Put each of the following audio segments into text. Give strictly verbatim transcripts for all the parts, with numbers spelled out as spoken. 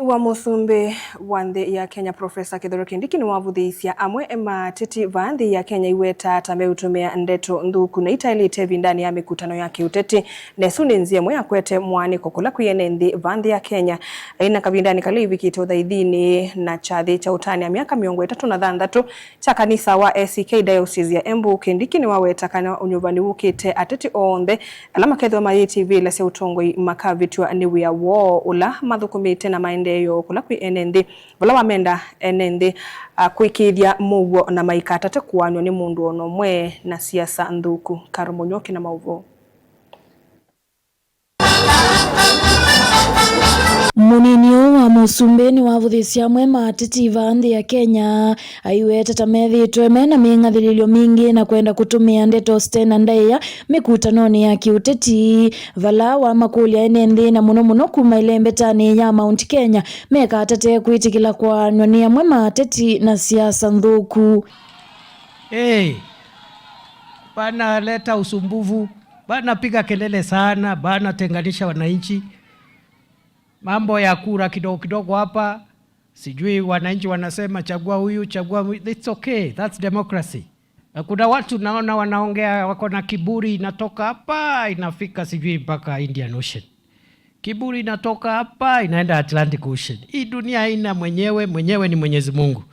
Wa mũsumbĩ wa nthĩ ya Kenya, Professor Kithure Kindiki nĩwavũthĩĩsya amwe ma ateti vaa nthĩ ya Kenya aiweta ta meũtũmĩa ndeto nthũku na itaĩlĩte ĩvindanĩ ya mĩkutano ya kĩũteti. Na ĩsu nĩ nzĩa ĩmwe ya kũete mwaanĩko kũla kwĩ ene nthĩ vaa nthĩ ya Kenya. Aina kavindanĩ kala ĩvikĩte ũthaithinĩ na kyathĩ kya ũtanĩa myaka mĩongo ĩtatũ na thanthatũ kya kanisa wa A C K Diocese ya Embu, Kindiki nĩwaweta kana ũnyuvani wũkĩte, ateti onthe ala makethĩwa mayĩtĩvĩlasya ũtongoi makavĩtw'a nĩ wĩa woo ũla mathũkũmĩte na maendeeo kũla kwĩ ene nthĩ, vala wamenda ene nthĩ, a, kwĩkĩĩthya mũuo na maikatate kũanw'a nĩ mũndũ o na ũmwe na siasa nthũku. Karo Mũnyoki na maũvoo. Mũnini ũũ wa mũsumbĩ nĩwavũthĩsye amwe ma ateti vaa nthĩ ya Kenya, aiweta ta methĩĩtwe me na mĩng'athĩlĩlyo mingĩ na kwenda kũtũmĩa ndeto site na ndaĩa mĩkutanonĩ ya kĩũteti, vala wamakũlya ene nthĩ, na mũno mũno kuma ĩlembetanĩ ya Mount Kenya, mekatate kwĩtĩkĩla kũaanw'a nĩ amwe ma ateti na siasa nthũku. Hey, bana leta usumbufu, bana piga kelele sana, bana tenganisha wananchi. Mambo ya kura kidogo kidogo hapa, sijui wananchi wanasema chagua huyu, chagua huyu. It's okay, that's democracy. Na kuna watu naona wanaongea, wako na kiburi, inatoka hapa inafika sijui mpaka Indian Ocean. Kiburi inatoka hapa inaenda Atlantic Ocean. Hii dunia haina mwenyewe, mwenyewe ni Mwenyezi Mungu.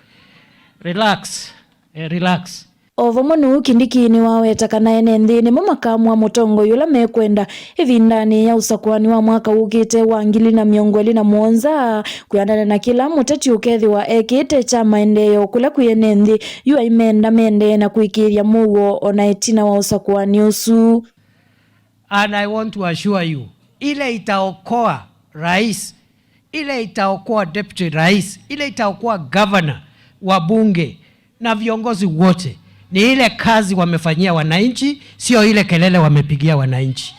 Relax. Eh, relax. O vamwe nũu, Kindiki nĩwaweta kana ene nthĩ nĩmo makaamũa mũtongoi ũla mekwenda ĩvindanĩ ya ũsakũani wa mwaka wũkĩte wa ngili na mĩongo ĩlĩ na mũonza, kwĩanana na kĩla mũteti ũkethĩwa ekĩte kya maendeeo kũla kwĩ ene nthĩ. Yu aimenda mendee na kũĩkĩĩthya mũuo o na ĩtina wa ũsakũani ũsu. And I want to assure you, ile itaokoa rais, ile itaokoa deputy rais, ile itaokoa governor, wabunge na viongozi wote ni ile kazi wamefanyia wananchi, sio ile kelele wamepigia wananchi.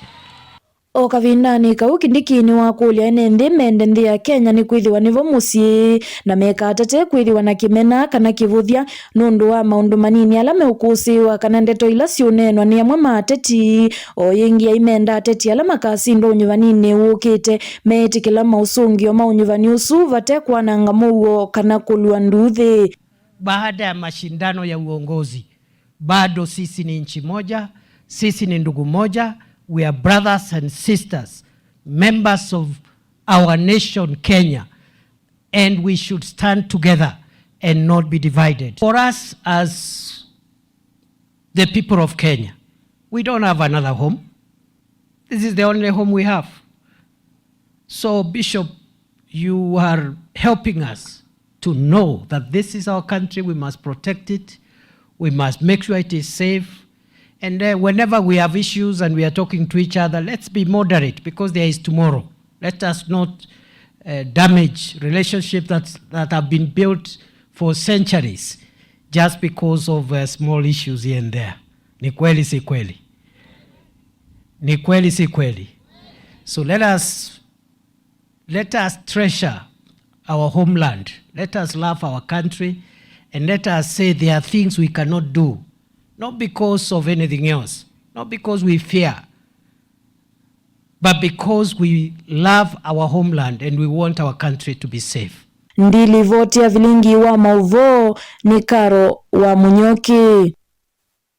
O kavindanĩ kau, Kindiki nĩwakũlya ene nthĩ mende nthĩ ya Kenya nĩkwĩthĩwa nĩvo mũsyĩ, na mekatate kwĩthĩwa na kĩmena kana kĩvũthya nũndũ wa maũndũ manini ala meũkũsĩĩwa kana ndeto ila syũneenwa nĩ amwe ma ateti. O yĩngĩ, aimenda ateti ala makasindwa ũnyuvaninĩ wũkĩte meĩtĩkĩla maũsũngĩo ma ũnyuvani ũsu vate kwananga mũuo kana kũlua nduuthĩ. Baada ya mashindano ya uongozi, bado sisi ni nchi moja, sisi ni ndugu moja, we are brothers and sisters, members of our nation Kenya, and we should stand together and not be divided. For us as the people of Kenya, we don't have another home. This is the only home we have. So, Bishop, you are helping us to know that this is our country, we must protect it, we must make sure it is safe. And, uh, whenever we have issues and we are talking to each other, let's be moderate because there is tomorrow. Let us not, uh, damage relationships that, that have been built for centuries just because of, uh, small issues here and there. Ni kweli, si kweli? Ni kweli, si kweli? So let us, let us treasure our homeland. Let us love our country, and let us say there are things we cannot do, not because of anything else, not because we fear, but because we love our homeland and we want our country to be safe. Ndilivoti ya vilingi wa maũvoo nĩ Karo wa Mũnyoki.